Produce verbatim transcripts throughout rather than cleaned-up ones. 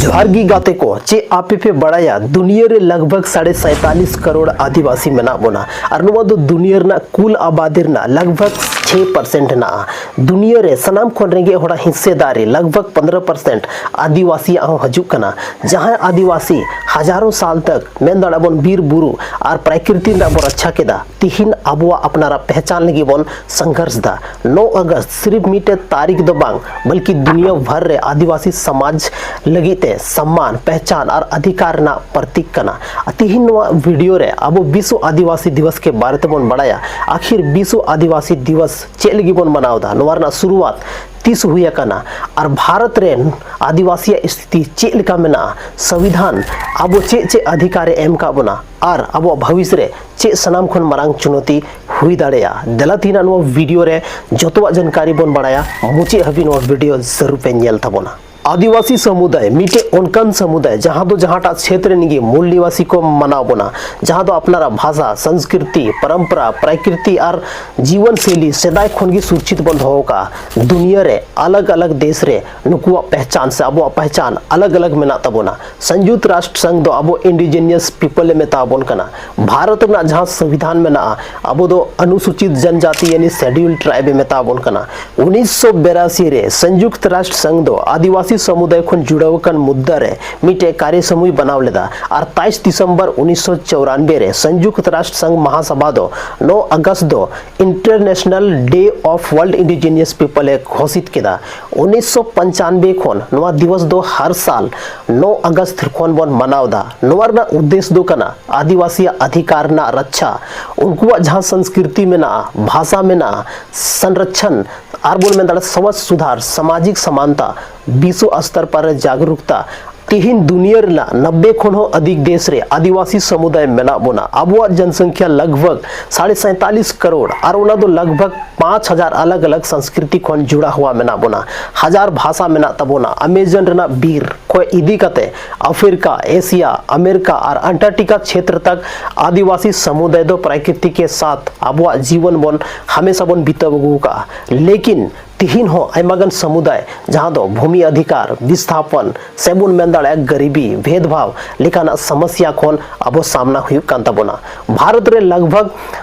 ᱡᱚᱦᱟᱨ ᱜᱮ ᱜᱟᱛᱮ ᱠᱚ, ᱪᱮᱫ ᱟᱯᱮ ᱯᱮ ᱵᱟᱲᱟᱭᱟ ᱫᱩᱱᱤᱭᱟᱹ ᱨᱮ ᱞᱟᱜᱽ ᱵᱷᱟᱜᱽ ᱥᱟᱲᱮ ᱥᱟᱭᱛᱟᱞᱤᱥ ᱠᱟᱨᱳᱲ ᱟᱹᱫᱤᱵᱟᱹᱥᱤ ᱢᱮᱱᱟᱜ ᱵᱚᱱᱟ? ᱟᱨ ᱱᱚᱣᱟ ᱫᱚ ᱫᱩᱱᱤᱭᱟᱹ ᱨᱮᱱᱟᱜ ᱠᱩᱞ ᱟᱵᱟᱫᱤ ᱨᱮᱱᱟᱜ ᱞᱟᱜᱽ ᱵᱷᱟᱜᱽ ᱪᱷᱮ ᱯᱟᱨᱥᱮᱱᱴ ᱦᱮᱱᱟᱜᱼᱟ᱾ ᱫᱩᱱᱤᱭᱟᱹ ᱨᱮ ᱥᱟᱱᱟᱢ ᱠᱷᱚᱱ ᱨᱮᱸᱜᱮᱡ ᱦᱚᱲᱟᱜ ᱦᱤᱥᱥᱮᱫᱟᱨᱤ ᱞᱟᱜᱽ ᱵᱷᱟᱜᱽ ᱯᱚᱱᱫᱽᱨᱚ ᱯᱟᱨᱥᱮᱱᱴ ᱟᱹᱫᱤᱵᱟᱹᱥᱤᱭᱟᱜ ᱦᱚᱸ ᱦᱤᱡᱩᱜ ᱠᱟᱱᱟ᱾ ᱡᱟᱦᱟᱸᱭ ᱟᱹᱫᱤᱵᱟᱹᱥᱤ ᱦᱟᱡᱟᱨᱚ ᱥᱟᱞ ᱛᱟᱠ, ᱢᱮᱱ ᱫᱟᱲᱮᱭᱟᱜᱼᱟ ᱵᱚᱱ, ᱵᱤᱨ ᱵᱩᱨᱩ ᱟᱨ ᱯᱨᱟᱠᱨᱤᱛᱤ ᱨᱮᱱᱟᱜ ᱵᱚᱱ ᱨᱟᱠᱷᱟ ᱠᱮᱫᱟ, ᱛᱤᱦᱤᱧ ᱟᱵᱚᱣᱟᱜ ᱟᱯᱱᱟᱨᱟᱜ ᱯᱮᱦᱪᱟᱱ ᱞᱟᱹᱜᱤᱫ ᱵᱚᱱ ᱥᱚᱝᱜᱷᱚᱨᱥ ᱫᱟ᱾ ᱱᱚ ᱟᱜᱚᱥᱴ ᱥᱤᱨᱯ ᱢᱤᱫᱴᱮᱡ ᱛᱟᱹᱨᱤᱠᱷ ᱫᱚ ᱵᱟᱝ, ᱵᱚᱞᱠᱤ ᱫᱩᱱᱤᱭᱟᱹ ᱵᱷᱟᱨ ᱨᱮ ᱟᱹᱫᱤᱵᱟᱹᱥᱤ ᱥᱚᱢᱟᱡᱽ ᱞᱟᱹᱜᱤᱫ ᱛᱮ ᱥᱚᱢᱢᱟᱱ, ᱯᱮᱦᱪᱟᱱ ᱟᱨ ᱚᱫᱷᱤᱠᱟᱨ ᱨᱮᱱᱟᱜ ᱯᱨᱚᱛᱤᱠ ᱠᱟᱱᱟ᱾ ᱛᱤᱦᱤᱧ ᱱᱚᱣᱟ ᱵᱷᱤᱰᱤᱭᱳ ᱨᱮ ᱟᱵᱚ ᱵᱤᱥᱣ ᱟᱹᱫᱤᱵᱟᱹᱥᱤ ᱫᱤᱵᱚᱥ ᱠᱮ ᱵᱟᱨᱮ ᱛᱮᱵᱚᱱ ᱵᱟᱲᱟᱭᱟ᱾ ᱟᱠᱷᱤᱨ ᱵᱤᱥᱣ ᱟᱹᱫᱤᱵᱟᱹᱥᱤ ᱫᱤᱵᱚᱥ ᱪᱮᱫ ᱞᱟᱹᱜᱤᱫ ᱵᱚᱱ ᱢᱟᱱᱟᱣ ᱮᱫᱟ, ᱱᱚᱣᱟ ᱨᱮᱱᱟᱜ ᱥᱩᱨᱩᱣᱟᱛ ᱛᱤᱥ ᱦᱩᱭ ᱟᱠᱟᱱᱟ, ᱟᱨ ᱵᱷᱟᱨᱚᱛ ᱨᱮᱱ ᱟᱹᱫᱤᱵᱟᱹᱥᱤᱭᱟᱜ ᱥᱛᱷᱤᱛᱤ ᱪᱮᱫ ᱞᱮᱠᱟ ᱢᱮᱱᱟᱜᱼᱟ, ᱥᱚᱝᱵᱤᱫᱷᱟᱱ ᱟᱵᱚ ᱪᱮᱫ ᱪᱮᱫ ᱚᱫᱷᱤᱠᱟᱨ ᱮ ᱮᱢ ᱟᱠᱟᱫ ᱵᱚᱱᱟ, ᱟᱨ ᱟᱵᱚᱣᱟᱜ ᱵᱷᱚᱵᱤᱥ ᱨᱮ ᱪᱮᱫ ᱥᱟᱱᱟᱢ ᱠᱷᱚᱱ ᱢᱟᱨᱟᱝ ᱪᱩᱱᱚᱛᱤ ᱦᱩᱭ ᱫᱟᱲᱮᱭᱟᱜᱼᱟ᱾ ᱫᱮᱞᱟ ᱛᱮᱦᱮᱧᱟᱜ ᱱᱚᱣᱟ ᱵᱷᱤᱰᱤᱭᱳ ᱨᱮ ᱡᱚᱛᱚᱣᱟᱜ ᱡᱟᱱᱠᱟᱨᱤ ᱵᱚᱱ ᱵᱟᱲᱟᱭᱟ᱾ ᱢᱩᱪᱟᱹᱫ ᱦᱟᱹᱵᱤᱡ ᱱᱚᱣᱟ ᱵᱷᱤᱰᱤᱭᱳ ᱡᱟᱹᱨᱩᱲ ᱯᱮ ᱧᱮᱞ ᱛᱟᱵᱚᱱᱟ᱾ ᱟᱹᱫᱤᱵᱟᱹᱥᱤ ᱥᱚᱢᱩᱫᱟᱭ ᱢᱤᱫᱴᱮᱡ ᱚᱱᱠᱟᱱ ᱥᱚᱢᱩᱫᱟᱭ ᱡᱟᱦᱟᱸ ᱫᱚ ᱡᱟᱦᱟᱸᱴᱟᱜ ᱪᱷᱮᱛᱨ ᱨᱮᱱ ᱜᱮ ᱢᱩᱞ ᱱᱤᱵᱟᱥᱤ ᱠᱚ ᱢᱟᱱᱟᱣ ᱵᱚᱱᱟ, ᱡᱟᱦᱟᱸ ᱫᱚ ᱟᱯᱱᱟᱨᱟᱜ ᱵᱷᱟᱥᱟ, ᱥᱚᱝᱥᱠᱨᱤᱛᱤ, ᱯᱚᱨᱚᱢᱯᱚᱨᱟ, ᱯᱨᱟᱠᱨᱤᱛᱤ ᱟᱨ ᱡᱤᱵᱚᱱ ᱥᱮᱭᱞᱤ ᱥᱮᱫᱟᱭ ᱠᱷᱚᱱ ᱜᱮ ᱥᱩᱨᱪᱷᱤᱛ ᱵᱚᱱ ᱫᱚᱦᱚ ᱟᱠᱟᱫᱼᱟ᱾ ᱫᱩᱱᱤᱭᱟᱹ ᱨᱮ ᱟᱞᱟᱜᱽ ᱟᱞᱟᱜᱽ ᱫᱮᱥ ᱨᱮ ᱱᱩᱠᱩᱣᱟᱜ ᱯᱮᱦᱪᱟᱱ ᱥᱮ ᱟᱵᱚᱣᱟᱜ ᱯᱮᱦᱪᱟᱱ ᱟᱞᱟᱜᱽ ᱟᱞᱟᱜᱽ ᱢᱮᱱᱟᱜ ᱛᱟᱵᱚᱱᱟ᱾ ᱥᱚᱝᱭᱩᱠᱛ ᱨᱟᱥᱴᱨ ᱥᱚᱝᱜᱷ ᱫᱚ ᱟᱵᱚ ᱤᱱᱰᱤᱡᱤᱱᱤᱭᱟᱥ ᱯᱤᱯᱚᱞ ᱮ ᱢᱮᱛᱟ ᱵᱚᱱ ᱠᱟᱱᱟ᱾ ᱵᱷᱟᱨᱚᱛ ᱨᱮᱱᱟᱜ ᱡᱟᱦᱟᱸ ᱥᱚᱝᱵᱤᱫᱷᱟᱱ ᱢᱮᱱᱟᱜᱼᱟ, ᱟᱵᱚ ᱫᱚ ᱚᱱᱩᱥᱩᱪᱤᱛ ᱡᱟᱱᱡᱟᱛᱤ ᱭᱟᱱᱤ ᱥᱮᱰᱤᱭᱩᱞ ᱴᱨᱟᱭᱤᱵ ᱮ ᱢᱮᱛᱟ ᱵᱚᱱ ᱠᱟᱱᱟ᱾ ᱩᱱᱤᱥᱥᱚ ᱵᱤᱨᱟᱥᱤ ᱨᱮ ᱥᱚᱝᱭᱩᱠᱛ ᱨᱟᱥᱴᱨ ᱥᱚᱝᱜᱷ ᱫᱚ ᱟᱹᱫᱤᱵᱟᱹᱥᱤ ᱥᱚᱢᱩᱫᱟᱭ ᱠᱷᱚᱱ ᱡᱩᱲᱟᱹᱣ ᱟᱠᱟᱱ ᱢᱩᱫᱽᱫᱟ ᱨᱮ ᱢᱤᱫᱴᱮᱡ ᱠᱟᱨᱭᱚ ᱥᱟᱢᱩᱭ ᱵᱮᱱᱟᱣ ᱞᱮᱫᱟ᱾ ᱟᱨ ᱛᱮᱭᱤᱥ ᱰᱤᱥᱮᱢᱵᱚᱨ ᱩᱱᱤᱥᱥᱚ ᱪᱚᱣᱨᱟᱱᱵᱮ ᱨᱮ ᱥᱚᱝᱭᱩᱠᱛ ᱨᱟᱥᱴᱨ ᱥᱚᱝᱜᱷ ᱢᱟᱦᱟᱥᱟᱵᱷᱟ ᱫᱚ ᱱᱚ ᱟᱜᱚᱥᱴ ᱫᱚ International Day of World Indigenous People ᱮ ᱜᱷᱳᱥᱤᱛ ᱠᱮᱫᱟ᱾ ᱩᱱᱤᱥᱥᱚ ᱯᱚᱧᱪᱟᱱᱵᱮ ᱠᱷᱚᱱ ᱱᱚᱣᱟ ᱫᱤᱵᱚᱥ ᱫᱚ ᱦᱟᱨ ᱥᱟᱞ ᱱᱚ ᱟᱜᱚᱥᱴ ᱠᱷᱚᱱ ᱵᱚᱱ ᱢᱟᱱᱟᱣ ᱮᱫᱟ᱾ ᱱᱚᱣᱟ ᱨᱮᱱᱟᱜ ᱩᱫᱽᱫᱮᱥ ᱫᱚ ᱠᱟᱱᱟ ᱟᱹᱫᱤᱵᱟᱹᱥᱤᱭᱟᱜ ᱚᱫᱷᱤᱠᱟᱨ ᱨᱮᱱᱟᱜ ᱨᱟᱠᱷᱟ, ᱩᱱᱠᱩᱣᱟᱜ ᱡᱟᱦᱟᱸ ᱥᱚᱝᱥᱠᱨᱤᱛᱤ ᱢᱮᱱᱟᱜᱼᱟ, ᱵᱷᱟᱥᱟ ᱢᱮᱱᱟᱜᱼᱟ, ᱥᱚᱝᱨᱚᱠᱷᱚᱱ, ᱟᱨ ᱵᱚᱱ ᱢᱮᱱ ᱫᱟᱲᱮᱭᱟᱜᱼᱟ ᱥᱚᱢᱟᱡᱽ ᱥᱩᱫᱷᱟᱨ, ᱥᱟᱢᱟᱡᱤᱠ ᱥᱚᱢᱟᱱᱛᱟ, ᱵᱤᱥᱣ ᱥᱛᱚᱨ ᱯᱟᱨ ᱨᱮ ᱡᱟᱜᱽᱨᱩᱠᱛᱟ᱾ ᱛᱤᱦᱤᱧ ᱫᱩᱱᱤᱭᱟᱹ ᱨᱮᱱᱟᱜ ᱱᱚᱵᱵᱮ ᱠᱷᱚᱱ ᱦᱚᱸ ᱟᱹᱫᱷᱤᱠ ᱫᱮᱥ ᱨᱮ ᱟᱹᱫᱤᱵᱟᱹᱥᱤ ᱥᱚᱢᱩᱫᱟᱭ ᱢᱮᱱᱟᱜ ᱵᱚᱱᱟ᱾ ᱟᱵᱚᱣᱟᱜ ᱡᱚᱱᱥᱚᱝᱠᱷᱭᱟ ᱞᱟᱜᱽ ᱵᱷᱟᱜᱽ ᱥᱟᱲᱮ ᱥᱟᱭᱛᱟᱞᱤᱥ ᱠᱟᱨᱳᱲ, ᱟᱨ ᱚᱱᱟ ᱫᱚ ᱞᱟᱜᱽ ᱵᱷᱟᱜᱽ ᱯᱟᱸᱪ ᱦᱟᱡᱟᱨ ᱟᱞᱟᱜᱽ ᱟᱞᱟᱜᱽ ᱥᱚᱝᱥᱠᱨᱤᱛᱤ ᱠᱷᱚᱱ ᱡᱩᱲᱟ ᱦᱩᱣᱟ ᱢᱮᱱᱟᱜ ᱵᱚᱱᱟ᱾ ᱦᱟᱡᱟᱨ ᱵᱷᱟᱥᱟ ᱢᱮᱱᱟᱜ ᱛᱟᱵᱚᱱᱟ᱾ ᱟᱢᱮᱡᱚᱱ ᱨᱮᱱᱟᱜ ᱵᱤᱨ ᱠᱷᱚᱱ ᱤᱫᱤ ᱠᱟᱛᱮ ᱟᱯᱷᱨᱤᱠᱟ, ᱮᱥᱤᱭᱟ, ᱟᱢᱮᱨᱤᱠᱟ ᱟᱨ ᱟᱱᱴᱟᱨᱠᱴᱤᱠᱟ ᱪᱷᱮᱛᱨᱚ ᱛᱟᱠ ᱟᱹᱫᱤᱵᱟᱹᱥᱤ ᱥᱚᱢᱩᱫᱟᱭ ᱫᱚ ᱯᱨᱟᱠᱨᱤᱛᱤ ᱠᱮ ᱥᱟᱛᱷ ᱟᱵᱚᱣᱟᱜ ᱡᱤᱵᱚᱱ ᱵᱚᱱ ᱦᱟᱢᱮᱥᱟ ᱵᱚᱱ ᱵᱤᱛᱟᱹᱣ ᱟᱹᱜᱩ ᱟᱠᱟᱫᱼᱟ᱾ ᱞᱮᱠᱤᱱ ᱛᱤᱦᱤᱧ ᱦᱚᱸ ᱟᱭᱢᱟ ᱜᱟᱱ ᱥᱟᱢᱩᱫᱟᱭ, ᱡᱟᱦᱟᱸ ᱫᱚ ᱵᱷᱩᱢᱤ ᱚᱫᱷᱤᱠᱟᱨ, ᱵᱤᱥᱛᱷᱟᱯᱚᱱ, ᱥᱮ ᱵᱚᱱ ᱢᱮᱱ ᱫᱟᱲᱮᱭᱟᱜᱼᱟ ᱜᱟᱹᱨᱤᱵᱤ, ᱵᱷᱮᱫᱽᱵᱷᱟᱣ ᱞᱮᱠᱟᱱᱟᱜ ᱥᱚᱢᱚᱥᱭᱟ ᱠᱷᱚᱱ ᱟᱵᱚ ᱥᱟᱢᱱᱟ ᱦᱩᱭᱩᱜ ᱠᱟᱱ ᱛᱟᱵᱚᱱᱟ᱾ ᱵᱷᱟᱨᱚᱛ ᱨᱮ ᱞᱟᱜᱽ ᱵᱷᱟᱜᱽ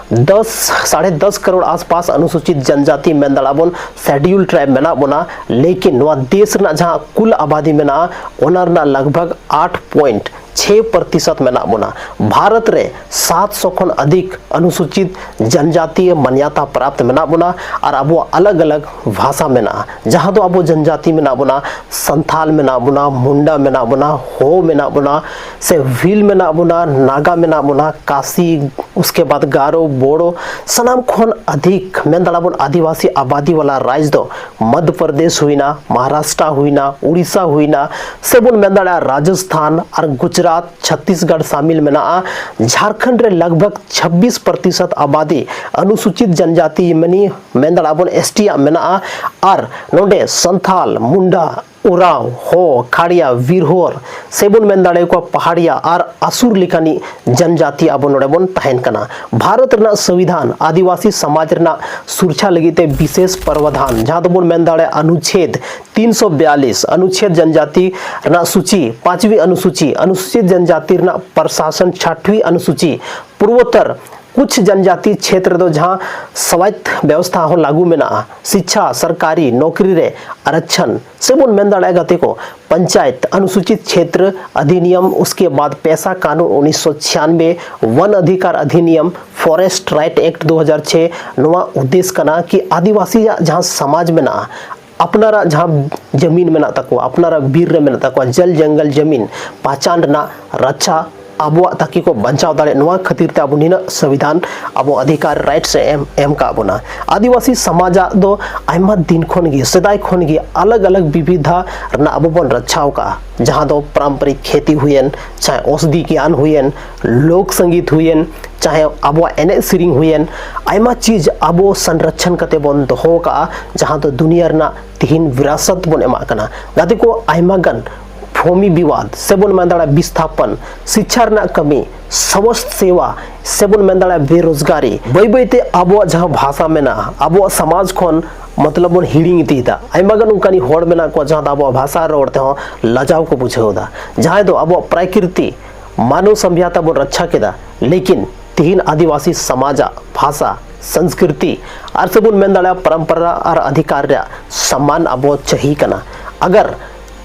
ᱫᱚᱥ, ᱥᱟᱲᱮ ᱫᱚᱥ ᱠᱟᱨᱳᱲ ᱟᱥᱯᱟᱥ ᱚᱱᱩᱥᱩᱪᱤᱛ ᱡᱟᱱᱡᱟᱛᱤ ᱢᱮᱱ ᱫᱟᱲᱮᱭᱟᱜᱼᱟ ᱵᱚᱱ, ᱥᱮᱰᱤᱭᱩᱞ ᱴᱨᱟᱭᱤᱵᱽ ᱢᱮᱱᱟᱜ ᱵᱚᱱᱟ, ᱞᱮᱠᱤᱱ ᱱᱚᱣᱟ ᱫᱮᱥ ᱨᱮᱱᱟᱜ ᱡᱟᱦᱟᱸ ᱠᱩᱞ ᱟᱵᱟᱫᱤ ᱢᱮᱱᱟᱜᱼᱟ, ᱚᱱᱟ ᱨᱮᱱᱟᱜ ᱞᱟᱜᱽ ᱵᱷᱟᱜᱽ ᱟᱴ ᱯᱚᱭᱮᱱᱴ ᱪᱷᱮ ᱯᱨᱚᱛᱤᱥᱚᱛ ᱢᱮᱱᱟᱜ ᱵᱚᱱᱟ᱾ ᱵᱷᱟᱨᱚᱛ ᱨᱮ ᱥᱟᱛ ᱥᱚ ᱠᱷᱚᱱ ᱟᱫᱷᱤᱠ ᱚᱱᱩᱥᱩᱪᱤᱛ ᱡᱟᱱᱡᱟᱛᱤᱭ ᱢᱟᱱᱭᱟᱛᱟ ᱯᱨᱟᱯᱛ ᱢᱮᱱᱟᱜ ᱵᱚᱱᱟ ᱟᱨ ᱟᱵᱚᱣᱟᱜ ᱟᱞᱟᱜᱽ ᱟᱞᱟᱜᱽ ᱵᱷᱟᱥᱟ ᱢᱮᱱᱟᱜᱼᱟ, ᱡᱟᱦᱟᱸ ᱫᱚ ᱟᱵᱚ ᱡᱟᱱᱡᱟᱛᱤ ᱢᱮᱱᱟᱜ ᱵᱚᱱᱟ, ᱥᱟᱱᱛᱷᱟᱞ ᱢᱮᱱᱟᱜ ᱵᱚᱱᱟ, ᱢᱩᱱᱰᱟ ᱢᱮᱱᱟᱜ ᱵᱚᱱᱟ, ᱦᱳ ᱢᱮᱱᱟᱜ ᱵᱚᱱᱟ, ᱥᱮ ᱵᱷᱤᱞ ᱢᱮᱱᱟᱜ ᱵᱚᱱᱟ, ᱱᱟᱜᱟ ᱢᱮᱱᱟᱜ ᱵᱚᱱᱟ, ᱠᱟᱥᱤ, ᱩᱥᱠᱮ ᱵᱟᱫ ᱜᱟᱨᱳ, ᱵᱳᱲᱳ, ᱥᱟᱱᱟᱢ ᱠᱷᱚᱱ ᱟᱫᱷᱤᱠ ᱢᱮᱱ ᱫᱟᱲᱮᱭᱟᱜᱼᱟ ᱵᱚᱱ ᱟᱹᱫᱤᱵᱟᱹᱥᱤ ᱟᱵᱟᱫᱤ ᱣᱟᱞᱟ ᱨᱟᱡᱽ ᱫᱚ ᱢᱚᱫᱷᱭᱚ ᱯᱨᱚᱫᱮᱥ ᱦᱩᱭᱱᱟ, ᱢᱚᱦᱟᱨᱟᱥᱴᱨᱟ ᱦᱩᱭᱱᱟ, ᱩᱲᱤᱥᱥᱟ ᱦᱩᱭᱱᱟ, ᱥᱮ ᱵᱚᱱ ᱢᱮᱱ ᱫᱟᱲᱮᱭᱟᱜᱼᱟ ᱨᱟᱡᱚᱥᱛᱷᱟᱱ ᱟᱨ ᱜᱩᱡᱽᱨᱟᱴ, ᱪᱷᱚᱛᱤᱥᱜᱚᱲ ᱥᱟᱢᱤᱞ ᱢᱮᱱᱟᱜᱼᱟ᱾ ᱡᱷᱟᱲᱠᱷᱚᱸᱰ ᱨᱮ ᱞᱟᱜᱽ ᱵᱷᱟᱜᱽ ᱪᱷᱟᱵᱵᱤᱥ ᱯᱨᱚᱛᱤᱥᱚᱛ ᱟᱵᱟᱫᱤ ᱚᱱᱩᱥᱩᱪᱤᱛ ᱡᱟᱱᱡᱟᱛᱤ ᱢᱟᱱᱮ ᱢᱮᱱ ᱫᱟᱲᱮᱭᱟᱜᱼᱟ ᱵᱚᱱ ᱮᱥ ᱴᱤ ᱟᱜ ᱢᱮᱱᱟᱜᱼᱟ᱾ ᱟᱨ ᱱᱚᱰᱮ ᱥᱟᱱᱛᱷᱟᱞ, ᱢᱩᱱᱰᱟ, ᱳᱨᱟᱣ, ᱦᱳ, ᱠᱷᱟᱲᱭᱟ, ᱵᱤᱨᱦᱳᱨ, ᱥᱮ ᱵᱚᱱ ᱢᱮᱱ ᱫᱟᱲᱮᱭᱟᱠᱚᱣᱟ ᱯᱟᱦᱟᱲᱤᱭᱟ ᱟᱨ ᱟᱥᱩᱨ ᱞᱮᱠᱟᱱᱤᱡ ᱡᱟᱱᱡᱟᱛᱤ ᱟᱵᱚ ᱱᱚᱰᱮ ᱵᱚᱱ ᱛᱟᱦᱮᱱ ᱠᱟᱱᱟ᱾ ᱵᱷᱟᱨᱚᱛ ᱨᱮᱱᱟᱜ ᱥᱚᱝᱵᱤᱫᱷᱟᱱ ᱟᱹᱫᱤᱵᱟᱹᱥᱤ ᱥᱚᱢᱟᱡᱽ ᱨᱮᱱᱟᱜ ᱥᱩᱨᱪᱷᱟ ᱞᱟᱹᱜᱤᱫ ᱛᱮ ᱵᱤᱥᱮᱥ ᱯᱨᱟᱣᱫᱷᱟᱱ, ᱡᱟᱦᱟᱸ ᱫᱚᱵᱚᱱ ᱢᱮᱱ ᱫᱟᱲᱮᱭᱟᱜᱼᱟ ᱚᱱᱩᱪᱷᱮᱫ ᱛᱤᱱᱥᱚ ᱵᱤᱭᱟᱞᱤᱥ, ᱚᱱᱩᱪᱷᱮᱫ ᱡᱟᱱᱡᱟᱛᱤ ᱨᱮᱱᱟᱜ ᱥᱩᱪᱤ, ᱯᱟᱸᱪᱣᱤ ᱚᱱᱩᱥᱩᱪᱤ, ᱚᱱᱩᱥᱩᱪᱤᱛ ᱡᱟᱱᱡᱟᱛᱤ ᱨᱮᱱᱟᱜ ᱯᱨᱚᱥᱟᱥᱚᱱ, ᱪᱷᱟᱴᱣᱤ ᱚᱱᱩᱥᱩᱪᱤ, ᱯᱩᱨᱵᱳᱛᱛᱚᱨ ᱠᱩᱪᱷ ᱡᱟᱱᱡᱟᱛᱤ ᱪᱷᱮᱛᱨᱚ ᱫᱚ ᱡᱟᱦᱟᱸ ᱥᱣᱟᱭᱛᱛᱷ ᱵᱮᱵᱚᱥᱛᱷᱟ ᱦᱚᱸ ᱞᱟᱹᱜᱩ ᱢᱮᱱᱟᱜᱼᱟ, ᱥᱤᱪᱪᱷᱟ, ᱥᱚᱨᱠᱟᱨᱤ ᱱᱚᱠᱨᱤ ᱨᱮ ᱟᱨᱟᱠᱪᱷᱚᱱ, ᱥᱮ ᱵᱚᱱ ᱢᱮᱱ ᱫᱟᱲᱮᱭᱟᱜᱼᱟ ᱜᱟᱛᱮ ᱠᱚ, ᱯᱚᱧᱪᱟᱭᱮᱛ ᱚᱱᱩᱥᱩᱪᱤᱛ ᱪᱷᱮᱛᱨᱚ ᱚᱫᱷᱤᱱᱤᱭᱚᱢ, ᱩᱥᱠᱮ ᱵᱟᱫ ᱯᱮᱥᱟ ᱠᱟᱱᱩᱱ ᱩᱱᱤᱥᱥᱚ ᱪᱷᱤᱭᱟᱱᱵᱮ, ᱵᱚᱱ ᱚᱫᱷᱤᱠᱟᱨ ᱚᱫᱷᱤᱱᱤᱭᱚᱢ, ᱯᱷᱚᱨᱮᱥᱴ ᱨᱟᱭᱤᱴ ᱮᱠᱴ ᱫᱩ ᱦᱟᱡᱟᱨ ᱪᱷᱮ, ᱱᱚᱣᱟ ᱩᱫᱽᱫᱮᱥ ᱠᱟᱱᱟ ᱠᱤ ᱟᱹᱫᱤᱵᱟᱹᱥᱤᱭᱟᱜ ᱡᱟᱦᱟᱸ ᱥᱚᱢᱟᱡᱽ ᱢᱮᱱᱟᱜᱼᱟ, ᱟᱯᱱᱟᱨᱟᱜ ᱡᱟᱦᱟᱸ ᱡᱟᱢᱤᱱ ᱢᱮᱱᱟᱜ ᱛᱟᱠᱚᱣᱟ, ᱟᱯᱱᱟᱨᱟᱜ ᱵᱤᱨ ᱨᱮ ᱢᱮᱱᱟᱜ ᱛᱟᱠᱚᱣᱟ, ᱡᱚᱞ ᱡᱚᱝᱜᱚᱞ ᱡᱟᱢᱤᱱ ᱯᱟᱦᱪᱟᱱ ᱨᱮᱱᱟᱜ ᱨᱟᱪᱷᱟ ᱟᱵᱚᱣᱟᱜ ᱛᱟᱹᱠᱤ ᱠᱚ ᱵᱟᱧᱪᱟᱣ ᱫᱟᱲᱮᱭᱟᱜ, ᱱᱚᱣᱟ ᱠᱷᱟᱹᱛᱤᱨ ᱛᱮ ᱟᱵᱚ ᱱᱤᱱᱟᱹᱜ ᱥᱚᱝᱵᱤᱫᱷᱟᱱ ᱟᱵᱚ ᱚᱫᱷᱤᱠᱟᱨ, ᱨᱟᱭᱤᱴᱥ ᱮ ᱮᱢ, ᱮᱢ ᱠᱟᱜ ᱵᱚᱱᱟ᱾ ᱟᱹᱫᱤᱵᱟᱹᱥᱤ ᱥᱚᱢᱟᱡᱟᱜ ᱫᱚ ᱟᱭᱢᱟ ᱫᱤᱱ ᱠᱷᱚᱱ ᱜᱮ, ᱥᱮᱫᱟᱭ ᱠᱷᱚᱱ ᱜᱮ ᱟᱞᱟᱜᱽ ᱟᱞᱟᱜᱽ ᱵᱤᱵᱤᱫᱷᱟ ᱨᱮᱱᱟᱜ ᱟᱵᱚ ᱵᱚᱱ ᱨᱟᱪᱷᱟᱣ ᱠᱟᱜᱼᱟ, ᱡᱟᱦᱟᱸ ᱫᱚ ᱯᱟᱨᱟᱢᱯᱟᱨᱤᱠ ᱠᱷᱮᱛᱤ ᱦᱩᱭᱮᱱ, ᱪᱟᱦᱮ ᱚᱥᱫᱤ ᱜᱮᱭᱟᱱ ᱦᱩᱭᱮᱱ, ᱞᱳᱠ ᱥᱚᱝᱜᱤᱛ ᱦᱩᱭᱮᱱ, ᱪᱟᱦᱮ ᱟᱵᱚᱣᱟᱜ ᱮᱱᱮᱡ ᱥᱮᱨᱮᱧ ᱦᱩᱭᱮᱱ, ᱟᱭᱢᱟ ᱪᱤᱡᱽ ᱟᱵᱚ ᱥᱚᱝᱨᱚᱠᱷᱚᱱ ᱠᱟᱛᱮ ᱵᱚᱱ ᱫᱚᱦᱚ ᱠᱟᱜᱼᱟ, ᱡᱟᱦᱟᱸ ᱫᱚ ᱫᱩᱱᱤᱭᱟᱹ ᱨᱮᱱᱟᱜ ᱛᱤᱦᱤᱧ ᱵᱤᱨᱟᱥᱚᱛ ᱵᱚᱱ ᱮᱢᱟᱜ ᱠᱟᱱᱟ᱾ ᱜᱟᱛᱮ ᱠᱚ, ᱟᱭᱢᱟ ᱜᱟᱱ ᱵᱷᱩᱢᱤ ᱵᱤᱵᱟᱫ ᱥᱮᱵᱚᱱ ᱢᱮᱱ ᱫᱟᱲᱮᱭᱟᱜᱼᱟ ᱵᱤᱥᱛᱷᱟᱯᱚᱱ, ᱥᱤᱪᱪᱷᱟ ᱨᱮᱱᱟᱜ ᱠᱟᱹᱢᱤ, ᱥᱟᱥᱛᱷ ᱥᱮᱵᱟ ᱥᱮᱵᱚᱱ ᱢᱮᱱ ᱫᱟᱲᱮᱭᱟᱜᱼᱟ ᱵᱮᱨᱳᱡᱽᱜᱟᱨᱤ, ᱵᱟᱹᱭ ᱵᱟᱹᱭ ᱛᱮ ᱟᱵᱚᱣᱟᱜ ᱡᱟᱦᱟᱸ ᱵᱷᱟᱥᱟ ᱢᱮᱱᱟᱜᱼᱟ, ᱟᱵᱚᱣᱟᱜ ᱥᱚᱢᱟᱡᱽ ᱠᱷᱚᱱ ᱢᱚᱛᱞᱚᱵ ᱵᱚᱱ ᱦᱤᱲᱤᱧ ᱤᱫᱤᱭᱮᱫᱟ᱾ ᱟᱭᱢᱟ ᱜᱟᱱ ᱚᱱᱠᱟᱱ ᱦᱚᱲ ᱢᱮᱱᱟᱜ ᱠᱚᱣᱟ ᱡᱟᱦᱟᱸ ᱫᱚ ᱟᱵᱚᱣᱟᱜ ᱵᱷᱟᱥᱟ ᱨᱚᱲ ᱛᱮᱦᱚᱸ ᱞᱟᱡᱟᱣ ᱠᱚ ᱵᱩᱡᱷᱟᱹᱣ ᱮᱫᱟ, ᱡᱟᱦᱟᱸᱭ ᱫᱚ ᱟᱵᱚᱣᱟᱜ ᱯᱨᱟᱠᱨᱤᱛᱤ ᱢᱟᱱᱚᱵ ᱥᱚᱵᱷᱭᱚᱛᱟ ᱵᱚᱱ ᱨᱚᱠᱠᱷᱟ ᱠᱮᱫᱟ, ᱞᱮᱠᱤᱱ ᱛᱤᱦᱤᱧ ᱟᱹᱫᱤᱵᱟᱹᱥᱤ ᱥᱚᱢᱟᱡᱟᱜ ᱵᱷᱟᱥᱟ, ᱥᱚᱝᱥᱠᱨᱤᱛᱤ ᱟᱨ ᱥᱮᱵᱚᱱ ᱢᱮᱱ ᱫᱟᱲᱮᱭᱟᱜᱼᱟ ᱯᱚᱨᱚᱢᱯᱚᱨᱟ ᱟᱨ ᱚᱫᱷᱤᱠᱟᱨ ᱨᱮᱭᱟᱜ ᱥᱚᱢᱢᱟᱱ ᱟᱵᱚ ᱪᱟᱹᱦᱤ ᱠᱟᱱᱟ᱾ ᱟᱜᱟᱨ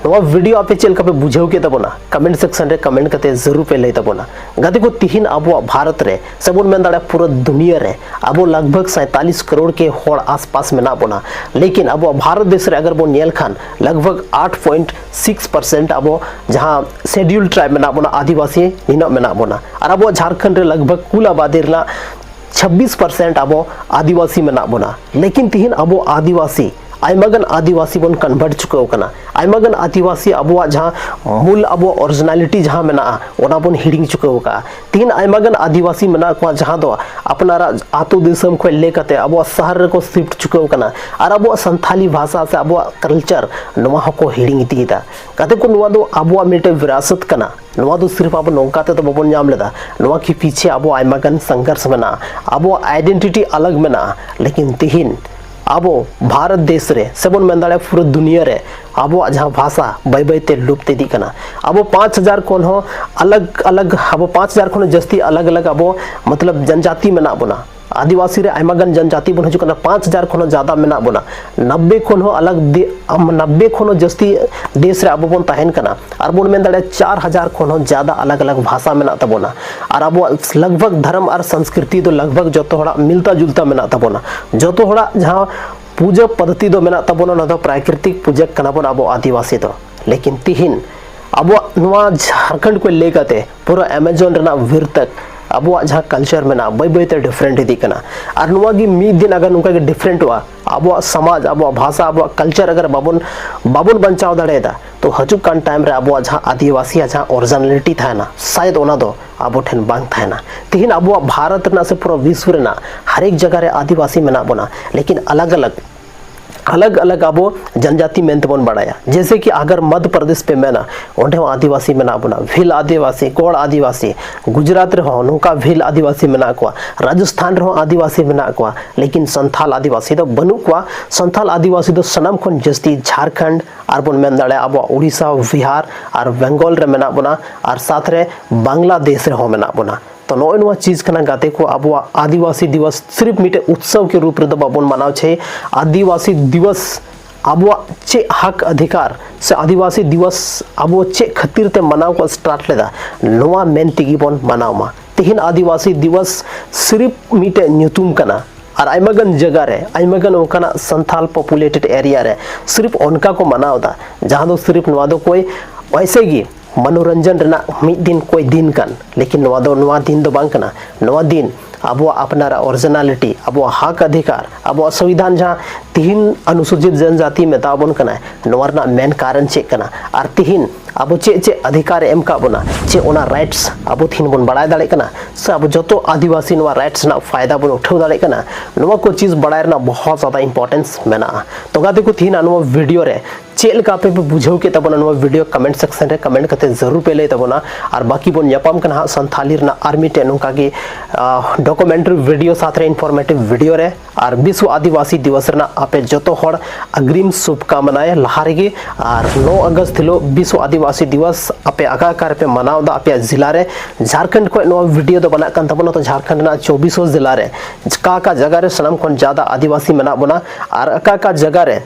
ᱱᱚᱣᱟ ᱵᱷᱤᱰᱤᱭᱳ ᱟᱯᱮ ᱪᱮᱫ ᱞᱮᱠᱟ ᱯᱮ ᱵᱩᱡᱷᱟᱹᱣ ᱠᱮᱫ ᱛᱟᱵᱚᱱᱟ, ᱠᱚᱢᱮᱱᱴ ᱥᱮᱠᱥᱚᱱ ᱨᱮ ᱠᱚᱢᱮᱱᱴ ᱠᱟᱛᱮ ᱡᱟᱹᱨᱩᱲ ᱯᱮ ᱞᱟᱹᱭ ᱛᱟᱵᱚᱱᱟ᱾ ᱜᱟᱛᱮ ᱠᱚ, ᱛᱤᱦᱤᱧ ᱟᱵᱚᱣᱟᱜ ᱵᱷᱟᱨᱚᱛ ᱨᱮ ᱥᱮᱵᱚᱱ ᱢᱮᱱ ᱫᱟᱲᱮᱭᱟᱜᱼᱟ ᱯᱩᱨᱟᱹ ᱫᱩᱱᱤᱭᱟᱹ ᱨᱮ ᱟᱵᱚ ᱞᱟᱜᱽ ᱵᱷᱟᱜᱽ ᱥᱟᱭᱛᱟᱞᱤᱥ ᱠᱟᱨᱳᱲ ᱠᱮ ᱦᱚᱲ ᱟᱥᱯᱟᱥ ᱢᱮᱱᱟᱜ ᱵᱚᱱᱟ, ᱞᱮᱠᱤᱱ ᱟᱵᱚᱣᱟᱜ ᱵᱷᱟᱨᱚᱛ ᱫᱮᱥ ᱨᱮ ᱟᱜᱟᱨ ᱵᱚᱱ ᱧᱮᱞ ᱠᱷᱟᱱ ᱞᱟᱜᱽ ᱵᱷᱟᱜᱽ ᱟᱴ ᱯᱚᱭᱮᱱᱴ ᱥᱤᱠᱥ ᱯᱟᱨᱥᱮᱱᱴ ᱟᱵᱚ ᱡᱟᱦᱟᱸ ᱥᱮᱰᱤᱭᱩᱞ ᱴᱨᱟᱭᱤᱵᱽ ᱢᱮᱱᱟᱜ ᱵᱚᱱᱟ, ᱟᱹᱫᱤᱵᱟᱹᱥᱤ ᱱᱤᱱᱟᱹᱜ ᱢᱮᱱᱟᱜ ᱵᱚᱱᱟ᱾ ᱟᱨ ᱟᱵᱚᱣᱟᱜ ᱡᱷᱟᱲᱠᱷᱚᱸᱰ ᱨᱮ ᱞᱟᱜᱽ ᱵᱷᱟᱜᱽ ᱠᱩᱞ ᱟᱵᱟᱫᱤ ᱨᱮᱱᱟᱜ ᱪᱷᱟᱵᱵᱤᱥ ᱯᱟᱨᱥᱮᱱᱴ ᱟᱵᱚ ᱟᱹᱫᱤᱵᱟᱹᱥᱤ ᱢᱮᱱᱟᱜ ᱵᱚᱱᱟ, ᱞᱮᱠᱤᱱ ᱛᱤᱦᱤᱧ ᱟᱵᱚ ᱟᱹᱫᱤᱵᱟᱹᱥᱤ ᱟᱭᱢᱟ ᱜᱟᱱ ᱟᱹᱫᱤᱵᱟᱹᱥᱤ ᱵᱚᱱ ᱠᱚᱱᱵᱷᱟᱨᱴ ᱪᱩᱠᱟᱹᱣ ᱟᱠᱟᱱᱟ᱾ ᱟᱭᱢᱟ ᱜᱟᱱ ᱟᱹᱫᱤᱵᱟᱹᱥᱤ ᱟᱵᱚᱣᱟᱜ ᱡᱟᱦᱟᱸ ᱢᱩᱞ ᱟᱵᱚᱣᱟᱜ ᱚᱨᱤᱡᱤᱱᱟᱞᱤᱴᱤ ᱡᱟᱦᱟᱸ ᱢᱮᱱᱟᱜᱼᱟ, ᱚᱱᱟ ᱵᱚᱱ ᱦᱤᱲᱤᱧ ᱪᱩᱠᱟᱹᱣ ᱟᱠᱟᱫᱼᱟ᱾ ᱛᱤᱦᱤᱧ ᱟᱭᱢᱟ ᱜᱟᱱ ᱟᱹᱫᱤᱵᱟᱹᱥᱤ ᱢᱮᱱᱟᱜ ᱠᱚᱣᱟ ᱡᱟᱦᱟᱸ ᱫᱚ ᱟᱯᱱᱟᱨᱟᱜ ᱟᱹᱛᱩ ᱫᱤᱥᱚᱢ ᱠᱷᱚᱱ ᱞᱮ ᱠᱟᱛᱮ ᱟᱵᱚᱣᱟᱜ ᱥᱟᱦᱟᱨ ᱨᱮᱠᱚ ᱥᱤᱯᱷᱴ ᱪᱩᱠᱟᱹᱣ ᱟᱠᱟᱱᱟ᱾ ᱟᱨ ᱟᱵᱚᱣᱟᱜ ᱥᱟᱱᱛᱷᱟᱞᱤ ᱵᱷᱟᱥᱟ ᱥᱮ ᱟᱵᱚᱣᱟᱜ ᱠᱟᱞᱪᱟᱨ, ᱱᱚᱣᱟ ᱦᱚᱸᱠᱚ ᱦᱤᱲᱤᱧ ᱤᱫᱤᱭᱮᱫᱟ᱾ ᱜᱟᱛᱮ ᱠᱚ, ᱱᱚᱣᱟ ᱫᱚ ᱟᱵᱚᱣᱟᱜ ᱢᱤᱫᱴᱮᱱ ᱵᱤᱨᱟᱥᱚᱛ ᱠᱟᱱᱟ᱾ ᱱᱚᱣᱟ ᱫᱚ ᱥᱤᱨᱯ ᱟᱵᱚ ᱱᱚᱝᱠᱟ ᱛᱮᱫᱚ ᱵᱟᱵᱚᱱ ᱧᱟᱢ ᱞᱮᱫᱟ᱾ ᱱᱚᱣᱟ ᱠᱤ ᱯᱤᱪᱷᱮ ᱟᱵᱚ ᱟᱭᱢᱟ ᱜᱟᱱ ᱥᱚᱝᱜᱷᱚᱨᱥ ᱢᱮᱱᱟᱜᱼᱟ, ᱟᱵᱚᱣᱟᱜ ᱟᱭᱰᱮᱱᱴᱤᱴᱤ ᱟᱞᱟᱜᱽ ᱢᱮᱱᱟᱜᱼᱟ, ᱞᱮᱠᱤᱱ ᱛᱤᱦᱤᱧ ᱟᱵᱚ ᱵᱷᱟᱨᱚᱛ ᱫᱮᱥ ᱨᱮ ᱥᱮᱵᱚᱱ ᱢᱮᱱ ᱫᱟᱲᱮᱭᱟᱜᱼᱟ ᱯᱩᱨᱟᱹ ᱫᱩᱱᱤᱭᱟᱹ ᱨᱮ ᱟᱵᱚᱣᱟᱜ ᱡᱟᱦᱟᱸ ᱵᱷᱟᱥᱟ ᱵᱟᱹᱭ ᱵᱟᱹᱭ ᱛᱮ ᱞᱩᱯᱛ ᱤᱫᱤᱜ ᱠᱟᱱᱟ᱾ ᱟᱵᱚ ᱯᱟᱸᱪ ᱦᱟᱡᱟᱨ ᱠᱷᱚᱱ ᱦᱚᱸ ᱟᱞᱟᱜᱽ ᱟᱞᱟᱜᱽ, ᱟᱵᱚ ᱯᱟᱸᱪ ᱦᱟᱡᱟᱨ ᱠᱷᱚᱱ ᱦᱚᱸ ᱡᱟᱹᱥᱛᱤ ᱟᱞᱟᱜᱽ ᱟᱞᱟᱜᱽ ᱟᱵᱚ ᱢᱚᱛᱞᱚᱵ ᱡᱚᱱᱡᱟᱛᱤ ᱢᱮᱱᱟᱜ ᱵᱚᱱᱟ᱾ ᱟᱹᱫᱤᱵᱟᱹᱥᱤ ᱨᱮ ᱟᱭᱢᱟ ᱜᱟᱱ ᱡᱚᱱᱡᱟᱛᱤ ᱵᱚᱱ ᱦᱤᱡᱩᱜ ᱠᱟᱱᱟ, ᱯᱟᱸᱪ ᱦᱟᱡᱟᱨ ᱠᱷᱚᱱ ᱦᱚᱸ ᱡᱟᱫᱟ ᱢᱮᱱᱟᱜ ᱵᱚᱱᱟ᱾ ᱱᱟᱵᱵᱮ ᱠᱷᱚᱱ ᱦᱚᱸ ᱟᱞᱟᱜᱽ ᱫᱮ-, ᱟᱢ, ᱱᱟᱵᱵᱮ ᱠᱷᱚᱱ ᱦᱚᱸ ᱡᱟᱹᱥᱛᱤ ᱫᱮᱥ ᱨᱮ ᱟᱵᱚ ᱵᱚᱱ ᱛᱟᱦᱮᱱ ᱠᱟᱱᱟ᱾ ᱟᱨ ᱵᱚᱱ ᱢᱮᱱ ᱫᱟᱲᱮᱭᱟᱜᱼᱟ ᱪᱟᱨ ᱦᱟᱡᱟᱨ ᱠᱷᱚᱱ ᱦᱚᱸ ᱡᱟᱫᱟ ᱟᱞᱟᱜᱽ ᱟᱞᱟᱜᱽ ᱵᱷᱟᱥᱟ ᱢᱮᱱᱟᱜ ᱛᱟᱵᱚᱱᱟ᱾ ᱟᱨ ᱟᱵᱚᱣᱟᱜ ᱞᱟᱜᱽ ᱵᱷᱟᱜᱽ ᱫᱷᱚᱨᱚᱢ ᱟᱨ ᱥᱚᱝᱥᱠᱨᱤᱛᱤ ᱫᱚ ᱞᱟᱜᱽ ᱵᱷᱟᱜᱽ ᱡᱚᱛᱚ ᱦᱚᱲᱟᱜ ᱢᱤᱞᱛᱟ ᱡᱩᱞᱛᱟ ᱢᱮᱱᱟᱜ ᱛᱟᱵᱚᱱᱟ᱾ ᱡᱚᱛᱚ ᱦᱚᱲᱟᱜ ᱡᱟᱦᱟᱸ ᱯᱩᱡᱟᱹ ᱯᱚᱫᱽᱫᱷᱚᱛᱤ ᱫᱚ ᱢᱮᱱᱟᱜ ᱛᱟᱵᱚᱱᱟ, ᱚᱱᱟ ᱫᱚ ᱯᱨᱟᱠᱨᱤᱛᱤᱠ ᱯᱩᱡᱟᱹ ᱠᱟᱱᱟ ᱵᱚᱱ ᱟᱵᱚ ᱟᱹᱫᱤᱵᱟᱹᱥᱤ ᱫᱚ᱾ ᱞᱮᱠᱤᱱ ᱛᱤᱦᱤᱧ ᱟᱵᱚᱣᱟᱜ ᱱᱚᱣᱟ ᱡᱷᱟᱲᱠᱷᱚᱸᱰ ᱠᱚ ᱞᱟᱹᱭ ᱠᱟᱛᱮ ᱯᱩᱨᱟᱹ ᱟᱢᱟᱡᱚᱱ ᱨᱮᱱᱟᱜ ᱵᱤᱨ ᱛᱚᱠ ᱟᱵᱚᱣᱟᱜ ᱡᱟᱦᱟᱸ ᱠᱟᱞᱪᱟᱨ ᱢᱮᱱᱟᱜᱼᱟ, ᱵᱟᱹᱭ ᱵᱟᱹᱭ ᱛᱮ ᱰᱤᱯᱷᱟᱨᱮᱱᱴ ᱤᱫᱤᱜ ᱠᱟᱱᱟ᱾ ᱟᱨ ᱱᱚᱣᱟ ᱜᱮ ᱢᱤᱫ ᱫᱤᱱ ᱟᱜᱟᱨ ᱱᱚᱝᱠᱟ ᱜᱮ ᱰᱤᱯᱷᱟᱨᱮᱱᱴᱚᱜᱼᱟ, ᱟᱵᱚᱣᱟᱜ ᱥᱚᱢᱟᱡᱽ, ᱟᱵᱚᱣᱟᱜ ᱵᱷᱟᱥᱟ, ᱟᱵᱚᱣᱟᱜ ᱠᱟᱞᱪᱟᱨ ᱟᱜᱟᱨ ᱵᱟᱵᱚᱱ, ᱵᱟᱵᱚᱱ ᱵᱟᱧᱪᱟᱣ ᱫᱟᱲᱮᱭᱟᱫᱟ, ᱛᱚ ᱦᱤᱡᱩᱜ ᱠᱟᱱ ᱴᱟᱭᱤᱢ ᱨᱮ ᱟᱵᱚᱣᱟᱜ ᱡᱟᱦᱟᱸ ᱟᱹᱫᱤᱵᱟᱹᱥᱤᱭᱟᱜ ᱡᱟᱦᱟᱸ ᱚᱨᱤᱡᱤᱱᱟᱞᱤᱴᱤ ᱛᱟᱦᱮᱱᱟ, ᱥᱟᱭᱮᱫ ᱚᱱᱟ ᱫᱚ ᱟᱵᱚ ᱴᱷᱮᱱ ᱵᱟᱝ ᱛᱟᱦᱮᱱᱟ᱾ ᱛᱤᱦᱤᱧ ᱟᱵᱚᱣᱟᱜ ᱵᱷᱟᱨᱚᱛ ᱨᱮᱱᱟᱜ ᱥᱮ ᱯᱩᱨᱟᱹ ᱵᱤᱥᱣ ᱨᱮᱱᱟᱜ ᱦᱟᱨᱮᱠ ᱡᱟᱭᱜᱟ ᱨᱮ ᱟᱹᱫᱤᱵᱟᱹᱥᱤ ᱢᱮᱱᱟᱜ ᱵᱚᱱᱟ, ᱞᱮᱠᱤᱱ ᱟᱞᱟᱜᱽ ᱟᱞᱟᱜᱽ ᱟᱞᱟᱜᱽ ᱟᱞᱟᱜᱽ ᱟᱵᱚ ᱡᱟᱱᱡᱟᱛᱤ ᱢᱮᱱᱛᱮ ᱵᱚᱱ ᱵᱟᱲᱟᱭᱟ᱾ ᱡᱮᱭᱥᱮ ᱠᱤ ᱟᱜᱟᱨ ᱢᱚᱫᱷᱭᱚ ᱯᱨᱚᱫᱮᱥ ᱯᱮ ᱢᱮᱱᱟ, ᱚᱸᱰᱮ ᱦᱚᱸ ᱟᱹᱫᱤᱵᱟᱹᱥᱤ ᱢᱮᱱᱟᱜ ᱵᱚᱱᱟ, ᱵᱷᱤᱞ ᱟᱹᱫᱤᱵᱟᱹᱥᱤ, ᱜᱚᱲ ᱟᱹᱫᱤᱵᱟᱹᱥᱤ᱾ ᱜᱩᱡᱽᱨᱟᱴ ᱨᱮᱦᱚᱸ ᱱᱚᱝᱠᱟ ᱵᱷᱤᱞ ᱟᱹᱫᱤᱵᱟᱹᱥᱤ ᱢᱮᱱᱟᱜ ᱠᱚᱣᱟ, ᱨᱟᱡᱚᱥᱛᱷᱟᱱ ᱨᱮᱦᱚᱸ ᱟᱹᱫᱤᱵᱟᱹᱥᱤ ᱢᱮᱱᱟᱜ ᱠᱚᱣᱟ, ᱞᱮᱠᱤᱱ ᱥᱟᱱᱛᱷᱟᱞ ᱟᱹᱫᱤᱵᱟᱹᱥᱤ ᱫᱚ ᱵᱟᱹᱱᱩᱜ ᱠᱚᱣᱟ᱾ ᱥᱟᱱᱛᱷᱟᱞ ᱟᱹᱫᱤᱵᱟᱹᱥᱤ ᱫᱚ ᱥᱟᱱᱟᱢ ᱠᱷᱚᱱ ᱡᱟᱹᱥᱛᱤ ᱡᱷᱟᱲᱠᱷᱚᱸᱰ, ᱟᱨ ᱵᱚᱱ ᱢᱮᱱ ᱫᱟᱲᱮᱭᱟᱜᱼᱟ ᱟᱵᱚᱣᱟᱜ ᱩᱲᱤᱥᱥᱟ, ᱵᱤᱦᱟᱨ ᱟᱨ ᱵᱮᱝᱜᱚᱞ ᱨᱮ ᱢᱮᱱᱟᱜ ᱵᱚᱱᱟ, ᱟᱨ ᱥᱟᱛ ᱨᱮ ᱵᱟᱝᱞᱟᱫᱮᱥ ᱨᱮᱦᱚᱸ ᱢᱮᱱᱟᱜ ᱵᱚᱱᱟ᱾ ᱛᱚ ᱱᱚᱜᱼᱚᱭ ᱱᱚᱣᱟ ᱪᱤᱡᱽ ᱠᱟᱱᱟ ᱜᱟᱛᱮ ᱠᱚ, ᱟᱵᱚᱣᱟᱜ ᱟᱹᱫᱤᱵᱟᱹᱥᱤ ᱫᱤᱵᱚᱥ ᱥᱤᱨᱤᱯ ᱢᱤᱫᱴᱮᱡ ᱩᱛᱥᱚᱵ ᱠᱮ ᱨᱩᱯ ᱨᱮᱫᱚ ᱵᱟᱵᱚᱱ ᱢᱟᱱᱟᱣ ᱪᱟᱹᱭ᱾ ᱟᱹᱫᱤᱵᱟᱹᱥᱤ ᱫᱤᱵᱚᱥ ᱟᱵᱚᱣᱟᱜ ᱪᱮᱫ ᱦᱚᱠ ᱚᱫᱷᱤᱠᱟᱨ ᱥᱮ ᱟᱹᱫᱤᱵᱟᱹᱥᱤ ᱫᱤᱵᱚᱥ ᱟᱵᱚ ᱪᱮᱫ ᱠᱷᱟᱹᱛᱤᱨ ᱛᱮ ᱢᱟᱱᱟᱣ ᱠᱚ ᱥᱴᱟᱨᱴ ᱞᱮᱫᱟ, ᱱᱚᱣᱟ ᱢᱮᱱ ᱛᱮᱜᱮ ᱵᱚᱱ ᱢᱟᱱᱟᱣ ᱢᱟ᱾ ᱛᱮᱦᱮᱧ ᱟᱹᱫᱤᱵᱟᱹᱥᱤ ᱫᱤᱵᱚᱥ ᱥᱤᱨᱤᱯ ᱢᱤᱫᱴᱮᱡ ᱧᱩᱛᱩᱢ ᱠᱟᱱᱟ, ᱟᱨ ᱟᱭᱢᱟ ᱜᱟᱱ ᱡᱟᱭᱜᱟ ᱨᱮ, ᱟᱭᱢᱟ ᱜᱟᱱ ᱚᱱᱠᱟᱱᱟᱜ ᱥᱟᱱᱛᱷᱟᱞ ᱯᱚᱯᱩᱞᱮᱴᱮᱰ ᱮᱨᱤᱭᱟ ᱨᱮ ᱥᱤᱨᱤᱯ ᱚᱱᱠᱟ ᱠᱚ ᱢᱟᱱᱟᱣ ᱮᱫᱟ, ᱡᱟᱦᱟᱸ ᱫᱚ ᱥᱤᱨᱤᱯ ᱱᱚᱣᱟ ᱫᱚ ᱠᱚᱭ ᱣᱮᱥᱮ ᱜᱮ ᱢᱚᱱᱳᱨᱚᱧᱡᱚᱱ ᱨᱮᱱᱟᱜ ᱢᱤᱫ ᱫᱤᱱ ᱠᱚᱭ ᱫᱤᱱ ᱠᱟᱱ, ᱞᱮᱠᱤᱱ ᱱᱚᱣᱟ ᱫᱚ ᱱᱚᱣᱟ ᱫᱤᱱ ᱫᱚ ᱵᱟᱝ ᱠᱟᱱᱟ᱾ ᱱᱚᱣᱟ ᱫᱤᱱ ᱟᱵᱚᱣᱟᱜ ᱟᱯᱱᱟᱨᱟᱜ ᱚᱨᱤᱡᱤᱱᱟᱞᱤᱴᱤ, ᱟᱵᱚᱣᱟᱜ ᱦᱚᱠ ᱚᱫᱷᱤᱠᱟᱨ, ᱟᱵᱚᱣᱟᱜ ᱥᱚᱝᱵᱤᱫᱷᱟᱱ ᱡᱟᱦᱟᱸ ᱛᱤᱦᱤᱧ ᱚᱱᱩᱥᱩᱪᱤᱛ ᱡᱚᱱᱡᱟᱛᱤ ᱢᱮᱛᱟ ᱵᱚᱱ ᱠᱟᱱᱟᱭ, ᱱᱚᱣᱟ ᱨᱮᱱᱟᱜ ᱢᱮᱱ ᱠᱟᱨᱚᱱ ᱪᱮᱫ ᱠᱟᱱᱟ? ᱟᱨ ᱛᱤᱦᱤᱧ ᱟᱵᱚ ᱪᱮᱫ ᱪᱮᱫ ᱚᱫᱷᱤᱠᱟᱨ ᱮ ᱮᱢ ᱠᱟᱜ ᱵᱚᱱᱟ, ᱪᱮᱫ ᱚᱱᱟ ᱨᱟᱭᱤᱴᱥ ᱟᱵᱚ ᱛᱤᱦᱤᱧ ᱵᱚᱱ ᱵᱟᱲᱟᱭ ᱫᱟᱲᱮᱭᱟᱜ ᱠᱟᱱᱟ? ᱥᱮ ᱟᱵᱚ ᱡᱚᱛᱚ ᱟᱹᱫᱤᱵᱟᱹᱥᱤ ᱱᱚᱣᱟ ᱨᱟᱭᱤᱴᱥ ᱨᱮᱱᱟᱜ ᱯᱷᱟᱭᱫᱟ ᱵᱚᱱ ᱩᱴᱷᱟᱹᱣ ᱫᱟᱲᱮᱭᱟᱜ ᱠᱟᱱᱟ? ᱱᱚᱣᱟ ᱠᱚ ᱪᱤᱡᱽ ᱵᱟᱲᱟᱭ ᱨᱮᱱᱟᱜ ᱵᱚᱦᱚᱛ ᱡᱟᱫᱟ ᱤᱢᱯᱚᱨᱴᱮᱱᱥ ᱢᱮᱱᱟᱜᱼᱟ᱾ ᱛᱚ ᱜᱟᱛᱮ ᱠᱚ, ᱛᱤᱦᱤᱧ ᱱᱚᱣᱟ ᱵᱷᱤᱰᱤᱭᱳ ᱨᱮ ᱪᱮᱫ ᱞᱮᱠᱟ ᱟᱯᱮ ᱯᱮ ᱵᱩᱡᱷᱟᱹᱣ ᱠᱮᱫ ᱛᱟᱵᱚᱱᱟ ᱱᱚᱣᱟ ᱵᱷᱤᱰᱤᱭᱳ, ᱠᱚᱢᱮᱱᱴ ᱥᱮᱠᱥᱚᱱ ᱨᱮ ᱠᱚᱢᱮᱱᱴ ᱠᱟᱛᱮ ᱡᱟᱹᱨᱩᱲ ᱯᱮ ᱞᱟᱹᱭ ᱛᱟᱵᱚᱱᱟ᱾ ᱟᱨ ᱵᱟᱹᱠᱤ ᱵᱚᱱ ᱧᱟᱯᱟᱢ ᱠᱟᱱᱟ ᱦᱟᱸᱜ ᱥᱟᱱᱛᱷᱟᱞᱤ ᱨᱮᱱᱟᱜ ᱟᱨ ᱢᱤᱫᱴᱮᱱ ᱱᱚᱝᱠᱟ ᱜᱮ ᱰᱚᱠᱩᱢᱮᱱᱴᱟᱨᱤ ᱵᱷᱤᱰᱤᱭᱳ ᱥᱟᱶᱛᱮ ᱨᱮ ᱤᱱᱯᱷᱚᱨᱢᱮᱴᱤᱵᱷ ᱵᱷᱤᱰᱤᱭᱳ ᱨᱮ᱾ ᱟᱨ ᱵᱤᱥᱣᱚ ᱟᱹᱫᱤᱵᱟᱹᱥᱤ ᱫᱤᱵᱚᱥ ᱨᱮᱱᱟᱜ ᱟᱯᱮ ᱡᱚᱛᱚ ᱦᱚᱲ ᱟᱜᱽᱨᱤᱢ ᱥᱩᱵᱷᱠᱟᱢᱱᱟᱭ ᱞᱟᱦᱟ ᱨᱮᱜᱮ᱾ ᱟᱨ ᱱᱚ ᱟᱜᱚᱥᱴ ᱦᱤᱞᱳᱜ ᱵᱤᱥᱣᱚ ᱟᱹᱫᱤᱵᱟᱹᱥᱤ ᱫᱤᱵᱚᱥ ᱟᱯᱮ ᱚᱠᱟ ᱚᱠᱟ ᱨᱮᱯᱮ ᱢᱟᱱᱟᱣ ᱮᱫᱟ ᱟᱯᱮᱭᱟᱜ ᱡᱮᱞᱟ ᱨᱮ? ᱡᱷᱟᱲᱠᱷᱚᱸᱰ ᱠᱷᱚᱱ ᱱᱚᱣᱟ ᱵᱷᱤᱰᱤᱭᱳ ᱫᱚ ᱵᱮᱱᱟᱜ ᱠᱟᱱ ᱛᱟᱵᱚᱱᱟ, ᱛᱚ ᱡᱷᱟᱲᱠᱷᱚᱸᱰ ᱨᱮᱱᱟᱜ ᱪᱚᱵᱵᱤᱥᱚ ᱡᱮᱞᱟ ᱨᱮ ᱚᱠᱟ ᱚᱠᱟ ᱡᱟᱭᱜᱟ ᱨᱮ ᱥᱟᱱᱟᱢ ᱠᱷᱚᱱ ᱡᱟᱫᱟ ᱟᱹᱫᱤᱵᱟᱹᱥᱤ ᱢᱮᱱᱟᱜ ᱵᱚᱱᱟ ᱟᱨ ᱚᱠᱟ ᱚᱠᱟ ᱡᱟᱭᱜᱟ ᱨᱮ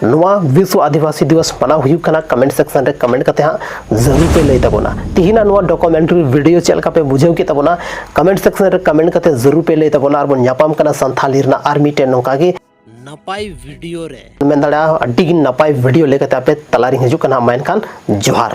ᱱᱚᱣᱟ ᱵᱤᱥᱣᱚ ᱟᱹᱫᱤᱵᱟᱹᱥᱤ ᱫᱤᱵᱚᱥ ᱢᱟᱱᱟᱣ ᱦᱩᱭᱩᱜ ᱠᱟᱱᱟ, ᱠᱚᱢᱮᱱᱴ ᱥᱮᱠᱥᱚᱱ ᱨᱮ ᱠᱚᱢᱮᱱᱴ ᱠᱟᱛᱮ ᱦᱟᱸᱜ ᱡᱟᱹᱨᱩᱲ ᱯᱮ ᱞᱟᱹᱭ ᱛᱟᱵᱚᱱᱟ᱾ ᱛᱤᱦᱤᱧᱟᱜ ᱱᱚᱣᱟ ᱰᱚᱠᱩᱢᱮᱱᱴᱟᱨᱤ ᱵᱷᱤᱰᱤᱭᱳ ᱪᱮᱫ ᱞᱮᱠᱟ ᱯᱮ ᱵᱩᱡᱷᱟᱹᱣ ᱠᱮᱫ ᱛᱟᱵᱚᱱᱟ, ᱠᱚᱢᱮᱱᱴ ᱥᱮᱠᱥᱚᱱ ᱨᱮ ᱠᱚᱢᱮᱱᱴ ᱠᱟᱛᱮ ᱡᱟᱹᱨᱩᱲ ᱯᱮ ᱞᱟᱹᱭ ᱛᱟᱵᱚᱱᱟ᱾ ᱟᱨ ᱵᱚᱱ ᱧᱟᱯᱟᱢ ᱠᱟᱱᱟ ᱥᱟᱱᱛᱷᱟᱞᱤ ᱨᱮᱱᱟᱜ ᱟᱨ ᱢᱤᱫᱴᱮᱱ ᱱᱚᱝᱠᱟ ᱜᱮ ᱱᱟᱯᱟᱭ ᱵᱷᱤᱰᱤᱭᱳ ᱨᱮ᱾ ᱢᱮᱱ ᱫᱟᱲᱮᱭᱟᱜᱼᱟ ᱟᱹᱰᱤ ᱜᱮ ᱱᱟᱯᱟᱭ ᱵᱷᱤᱰᱤᱭᱳ ᱞᱟᱹᱭ ᱠᱟᱛᱮ ᱟᱯᱮ ᱛᱟᱞᱟᱨᱤᱧ ᱦᱤᱡᱩᱜ ᱠᱟᱱᱟ᱾ ᱢᱟ ᱮᱱᱠᱷᱟᱱ ᱡᱚᱦᱟᱨ᱾